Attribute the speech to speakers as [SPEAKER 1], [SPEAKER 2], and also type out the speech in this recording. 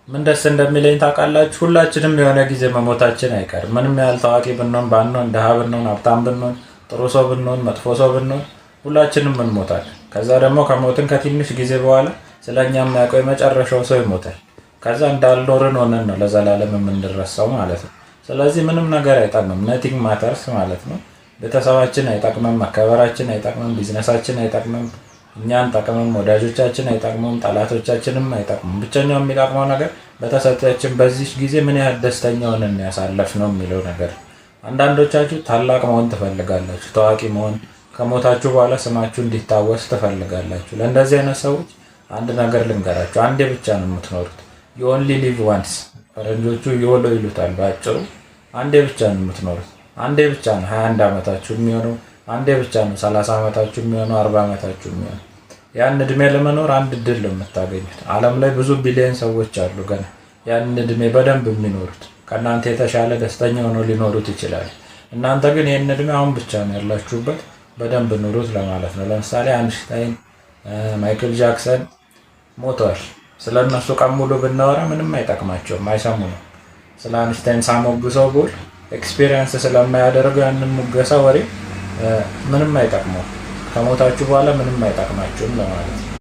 [SPEAKER 1] ምን ደስ እንደሚለኝ ታውቃላችሁ? ሁላችንም የሆነ ጊዜ መሞታችን አይቀርም። ምንም ያህል ታዋቂ ብንሆን ባንሆን፣ ድሃ ብንሆን፣ ሀብታም ብንሆን፣ ጥሩ ሰው ብንሆን፣ መጥፎ ሰው ብንሆን፣ ሁላችንም እንሞታለን። ከዛ ደግሞ ከሞትን ከትንሽ ጊዜ በኋላ ስለ እኛ የሚያውቀው የመጨረሻው ሰው ይሞታል። ከዛ እንዳልኖርን ሆነን ነው ለዘላለም የምንረሳው ማለት ነው። ስለዚህ ምንም ነገር አይጠቅምም። Nothing matters ማለት ነው። ቤተሰባችን አይጠቅምም፣ መከበራችን አይጠቅምም፣ ቢዝነሳችን አይጠቅምም፣ እኛ አንጠቅምም፣ ወዳጆቻችን አይጠቅሙም፣ ጠላቶቻችንም አይጠቅሙም። ብቸኛው የሚጠቅመው ነገር በተሰጠችን በዚህ ጊዜ ምን ያህል ደስተኛ ሆነን ያሳለፍነው የሚለው ነገር። አንዳንዶቻችሁ ታላቅ መሆን ትፈልጋላችሁ፣ ታዋቂ መሆን፣ ከሞታችሁ በኋላ ስማችሁ እንዲታወስ ትፈልጋላችሁ። ለእንደዚህ አይነት ሰዎች አንድ ነገር ልንገራችሁ፣ አንዴ ብቻ ነው የምትኖሩት። You only live once። ፈረንጆቹ YOLO ይሉታል በአጭሩ። አንዴ ብቻ ነው የምትኖሩት። አንዴ ብቻ ነው 21 ዓመታችሁ የሚሆነው። አንዴ ብቻ ነው 30 ዓመታችሁ የሚሆነው፣ 40 ዓመታችሁ የሚሆነው። ያን እድሜ ለመኖር አንድ እድል ነው የምታገኙት። ዓለም ላይ ብዙ ቢሊዮን ሰዎች አሉ ገና ያን እድሜ በደንብ የሚኖሩት፣ ከእናንተ የተሻለ ደስተኛ ሆነው ሊኖሩት ይችላሉ። እናንተ ግን ይህን እድሜ አሁን ብቻ ነው ያላችሁበት፣ በደንብ ኑሩት ለማለት ነው። ለምሳሌ አንስታይን፣ ማይክል ጃክሰን ሞተዋል። ስለ እነሱ ቀን ሙሉ ብናወራ ምንም አይጠቅማቸውም፣ አይሰሙንም። ስለ አንስታይን ሳሞግሰው ብውል experience ስለማያደርገው ያንን ሙገሳ ወሬ ምንም አይጠቅመው። ከሞታችሁ በኋላ ምንም አይጠቅማችሁም ለማለት ነው።